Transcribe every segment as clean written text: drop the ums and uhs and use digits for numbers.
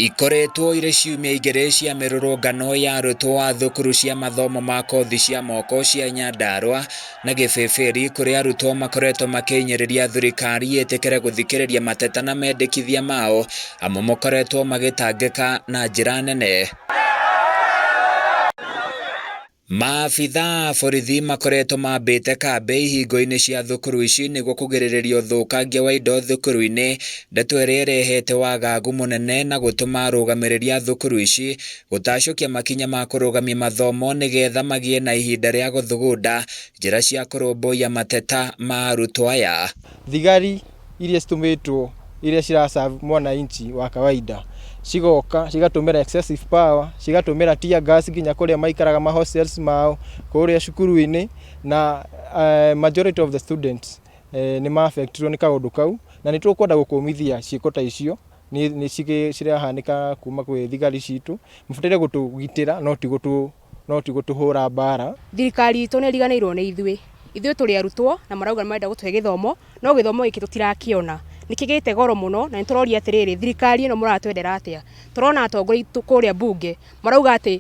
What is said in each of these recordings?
Ikoretwo irĩ ciumia igĩrĩ cia mĩrũrũngano ya arutwo a thukuru cia mathomo ma kothi cia moko cia Nyandarua na Gĩbĩbĩri kũrĩa arutwo makoretwo makĩhinyĩrĩria thirikari ĩtĩkĩre gũthikĩrĩria mateta na mendekithia mao amu makoretwo magĩtangĩka na njĩra nene. Maabitha a borithi makoretwo mambĩte kambĩ ihingo-inĩ cia thukuru ici nĩguo kũgirĩrĩria ũthũkangia wa indo thukuru-inĩ, ndeto ĩrĩa ĩrehete wagagu mũnene na gũtũma arũgamĩrĩri a thukuru ici gũtacũkia makinya ma kũrũgamia mathomo nĩgetha magĩe na ihinda rĩa gũthugunda njĩra cia kũrũmbũiya mateta ma arutwo aya. Thigari iria citũmĩtwo iria cira serve mwananchi wa kawaida cigoka cigatũmĩra excessive power, cigatũmĩra tear gas nginya kũrĩa maikaraga ma hostels mao kũrĩa cukuru-inĩ na majority of the students nĩ ma affect irwo nĩ kaũndũ kau na nĩ tũkwenda gũkũmithia ciĩko ta icio nĩ cirahanĩka kuma kwĩ thigari citũ, mabataire gũtũgitĩra no ti gũtũhũra mbara. Thirikari itũ nĩ ĩriganĩirwo nĩ ithuĩ. Ithuĩ tũrĩ arutwo na marauga nĩ marenda gũtũhe gĩthomo, no gĩthomo gĩkĩ tũtirakĩona. Nĩ kĩgĩte goro mũno na nĩ tũroria atĩrĩrĩ, thirikari ĩno mũratwendera atĩa? Tũrona atongoria aitũ kũrĩa mbunge marauga atĩ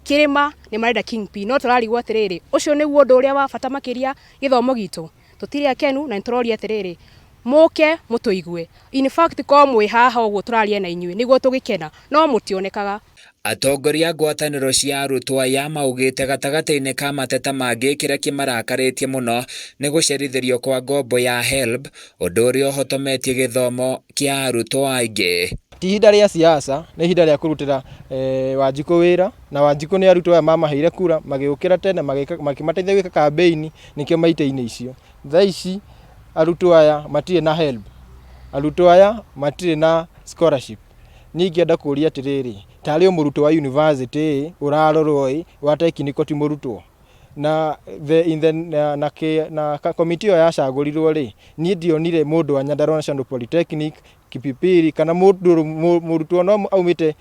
kĩrĩma nĩ marenda Kingpin, no tũrarigwo atĩrĩrĩ, ũcio nĩguo ũndũ ũrĩa wa bata makĩria gĩthomo gitũ? Tũtirĩ akenu na nĩ tũroria atĩrĩrĩ, mũke mũtũigue. In fact korwo mwĩ haha ũguo tũraria na inyuĩ nĩguo tũgĩkena, no mũtionekaga. Atongoria a ngwatanĩro cia arutwo aya maugĩte gatagatĩ-inĩ ka mateta mangĩ kĩrĩa kĩmarakarĩtie mũno nĩ gũcerithĩrio kwa ngombo ya HELB, ũndũ ũrĩa ũhotometie gĩthomo kĩa arutwo aingĩ. Ti ihinda rĩa siasa, nĩ ihinda rĩa kũrutĩra Wanjikũ wĩra, na Wanjikũ nĩ arutwo aya mamaheire kura, magĩũkĩra tene makĩmateithia gwĩka kambĩini, nĩkĩo me itĩ-inĩ icio. Thaa ici arutwo aya matirĩ na HELB, arutwo aya matirĩ na scholarship. Niĩ ingĩenda kũria atĩrĩrĩ, tarĩ o mũrutwo wa university ĩ, ũrarorwo ĩ, wa technical ti mũrutwo? Na the, in the, na, na, na komiti ĩyo yacagũrirwo rĩ, niĩ ndionire mũndũ wa Nyandarua National Polytechnic, Kipipiri, kana mũndũ mũrutwo no aumĩte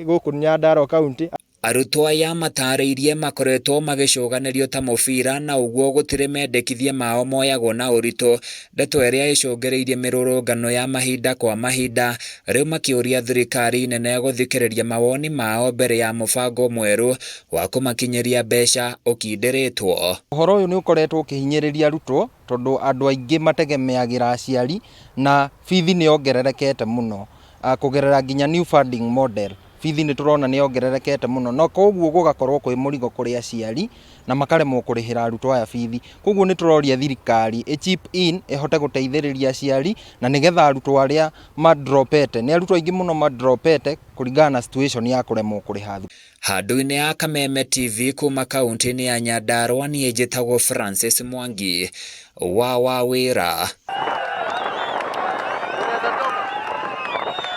gũkũ Nyandarua county. Arutwo aya matarĩirie makoretwo magĩcũganĩrio ta mũbira na ũguo gũtirĩ mendekithia mao moyagwo na ũritũ, ndeto ĩrĩa ĩcũngĩrĩirie mĩrũrũngano ya mahinda kwa mahinda, rĩu makĩũria thirikari nene gũthikĩrĩria mawoni mao mbere ya mũbango mwerũ wa kũmakinyĩria mbeca ũkindĩrĩtwo. Ũhoro ũyũ nĩ ũkoretwo ũkĩhinyĩrĩria arutwo tondũ andũ aingĩ mategemeagĩra aciari na bithi nĩ yongererekete mũno kũgerera nginya new funding model. Bithi nĩ tũrona nĩ yongererekete mũno na koguo gũgakorwo kwĩ mũrigo kũrĩ aciari na makaremwo kũrĩhĩra arutwo aya bithi. Koguo nĩ tũroria thirikari ĩ chip in ĩhote gũteithĩrĩria aciari na nĩgetha arutwo arĩa ma drop ete, nĩ arutwo aingĩ mũno ma drop ete kũringana na situation ya kũremwo kũrĩha thukuru. Handũ-inĩ ya Kameme TV kuma kaunti-inĩ ya Nyandarua niĩ njĩtagwo Francis Mwangi wa Wawĩra.